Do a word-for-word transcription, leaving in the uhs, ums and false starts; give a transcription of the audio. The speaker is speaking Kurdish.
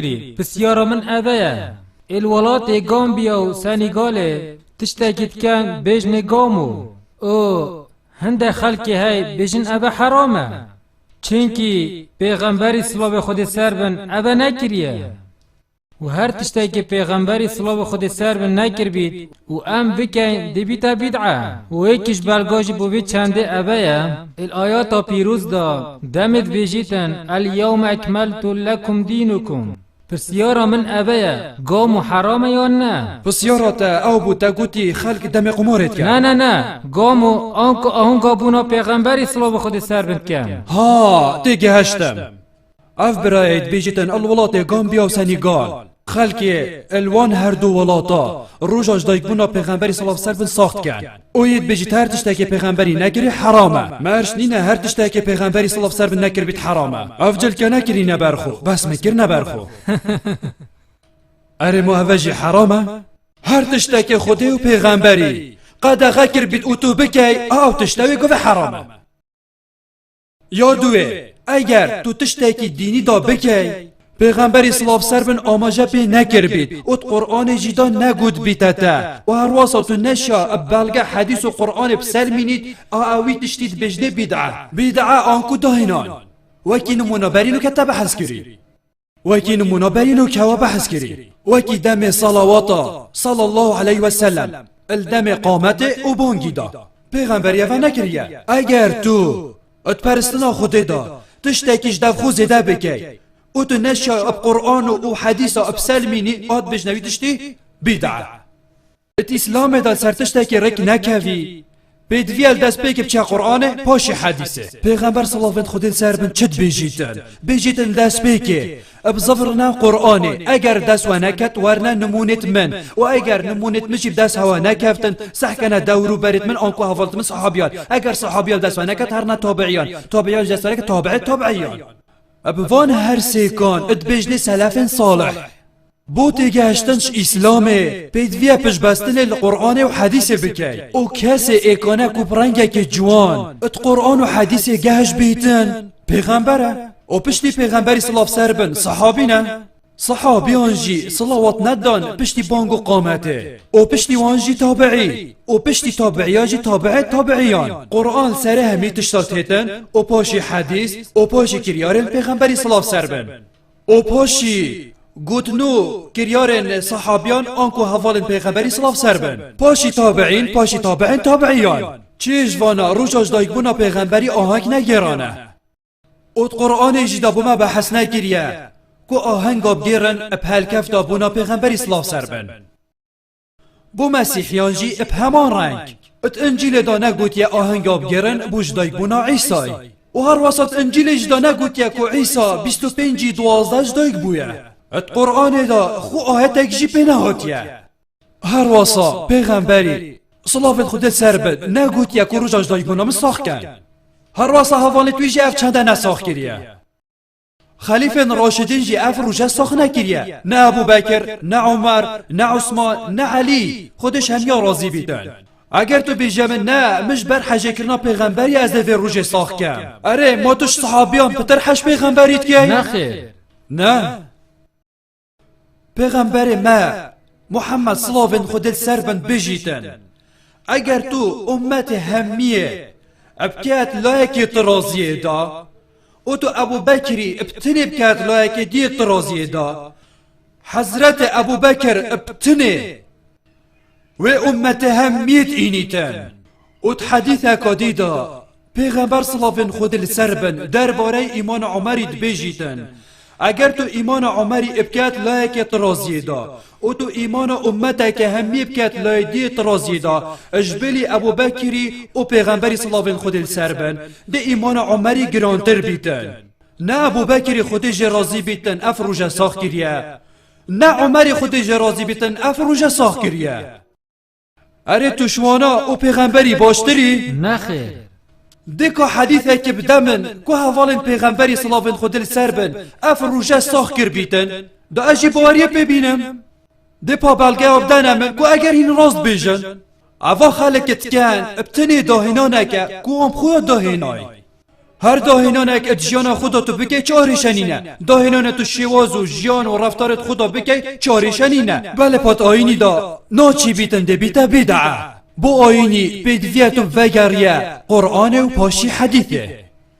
kirî. Pisyara min eve ye. Ê li welatê Gambiya û Senîgalê tiştekî dikin bêjinê Gamo. Û hindek xelkê hey bêjin eve heram e. Çimkî Pêxemberî silavê Xwedê ser bin eve nekiriye. Û her tiştekî Pêxemberî silavê Xwedê ser bin nekiribît û em bikeyn dibîte bîd'e. Û êkî ji belga jî bo vê çendê eve ye, ê li ayata pîroz de demê dibêjîtin, "El yewme ekmeltu lekum dînukum." Pisyara min eve ye, Gamo heram e yan ne? Pisyara te ew bû, te gotî xelk demê qumarê dike. Ne, ne, ne. Gamo anku ahunga bûna Pêxemberî silavê Xwedê ser bin dikin. Ha, têgihiştim. Ev birayê dibêjîtin li welatê Gambiya û Senîgal. Xelkê li wan her du welata roja ji dayikbûna Pêxemberî silav ser bin sax dikin. Û yê dibêjît her tiştekê Pêxemberî nekirî heram e. Merc nîne her tiştekê Pêxemberî silav ser bin nekiribît heram e. Ev cilke nekirîne ber xwe, bes min kirine ber xwe. Erê ma eve jî heram e? Her tiştekê Xwedê û Pêxemberî qedexe kiribît û tu bikey, ew tişte wê govê heram e. Ya duwê, eger tu tiştekî dînî da bikey, Pêxemberî silav ser bin amaje pê nekiribît û di Qur'anê jî da negotbîte te û herwasa tu neşa bi belge hedîs û Qur'anê biselmînît, a ewî tiştî dibêjnê bîd'e. Bîd'e anku dahînan. Wekî nimûne berî nûke te behs kirî. Wekî nimûna berî nûke we behs kirî. Wekî demê salawata, sallallahu aleyhi ve sellem, il demê qametê û bangî da. Pêxemberî eve nekiriye. Eger tu di peristina Xwedê de tiştekî ji dev xwe zêde bikey û tu neşa bi Qur'an û, û hedîsa bi selmînî, a dibêjne wî tiştî bîd'e. Di Îslamê de ser tiştekî rêk nekevî, pêdiviye li destpêkê biçe Qur'anê, paşê hedîsê. Pêxember silavên Xwedê li ser bin çi dibêjîtin? Bêjîtin destpêkê, bi zivirine Qur'anê, eger dest we neket, werne nimûnêt min. Û eger nimûnêt min jî bi dest hewa nekeftin, sehkene dewrûberêt min anku hevalêt min sahabiyan. Eger sahabiyan bi dest we neket, herine tabi'iyan. Tabi'iyan jî dest we neket, tabi'ê tabi'iyan. Bi van her sêkan dibêjnê selefên salih. Bo têgehiştin ji Îslamê, pêdiviye piştbestinê li Qur'anê û hedîsê bikey. Û kesê êkane ku bi rengekê ciwan di Qur'an û hedîsê gehişt bîtin, pêxember e. Û piştî pêxemberî silav ser bin, sehabî ne. Sehabiyan jî silawat nedan piştî bang û qametê. Û piştî wan jî tabi'î. Û piştî tabi'iya jî tabi'ê tabi'iyan. Qur'an serê hemî tişta têtin, û paşî hedîs, û paşî kiryarên pêxemberî silav ser bin. Û paşî gotin û kiryarên sehabiyan anku hevalên pêxemberî silav ser bin. Paşî tabi'în, paşî tabi'ên tabi'iyan. Çi ji vana roja ji dayikbûna pêxemberî aheng negêrane. Û di Qur'anê jî de bo me behs nekiriye ku ahenga bigêrin bi helkefta bûna pêxemberî silav ser bin. Bo Mesîhiyan jî bi heman reng. Di Încîlê de negotiye ahenga bigêrin bû ji dayikbûna Îsayî. Û herwesa di Încîlê jî de negotiye ku Îsa bîst û pêncî duwazdeh ji dayik bûye. Di Qur'anê de xwe ayetek jî pê nehatiye. Herwesa pêxemberî, silavên Xwedê ser bin, negotiye ku roja ji dayikbûna min sax ken. Herwesa hevalêt wî jî ev çende nesax kiriye. Xelîfên Raşidîn jî ev roje sax nekiriye. Ne Ebû Bekir, ne Omer, ne Osman, ne Elî. Xwedê ji hemiya razî bîtin. Eger tu bêje min, ne, min ji ber hejêkirina pêxemberî ez ê vê rojê sax kem. Erê, ma tu ji sehabiyan pitir hej pêxemberî dikey? Nexêr. Ne. Pêxemberê me, Muhammed, silavên Xwedê li ser bin, bêjîtin. Eger tu ummetê hemiyê bikeyet layekê tiraziyê de, û tu Ebû Bekirî bi tinê bikeyet layekê diyê tiraziyê de, Hezretê Ebû Bekir bi tinê wê ummetê hemiyê diînîtin. Û di hedîseka dî de, Pêxember silavên Xwedê li ser bin, derbareyê îmana Omerî dibêjîtin. Eger tu îmana Omerî bikeyet layekê tiraziyê de, û tu îmana ummeteke hemiyê bikeyet layê diyê tiraziyê de, ji bilî Ebû Bekirî û pêxemberî silavên Xwedê li ser bin, dê îmana Omerî girantir bîtin. Ne Ebû Bekirî Xwedê jê razî bîtin ev roje sax kiriye. Ne Omerî Xwedê jê razî bîtin ev roje sax kiriye. Erê tu ji wana û pêxemberî baştirî? Nexêr. Dê ka hedîsekê bide min ku hevalên pêxemberî silavên Xwedê li ser bin ev roje sax kiribîtin, da ez jî baweriyê pê bînim. Dê pa belgeya bidene min ku eger hîn rast bêjin. Eva xelek diken bi tinê dahênaneke ku wan bi xwe ya dahênayî. Her dahênanek di jiyana xwe de tu bikey çi arêşenî ne. Dahênane tu şêwaz û jiyan û reftarê xwe de bikey çi arêşenî ne. Belê pat ayînî de naçî bîtin dê bîte bîd'a. Bo ayînî pêdiviye tu vegeriye Qur'anê û paşî hedîsê.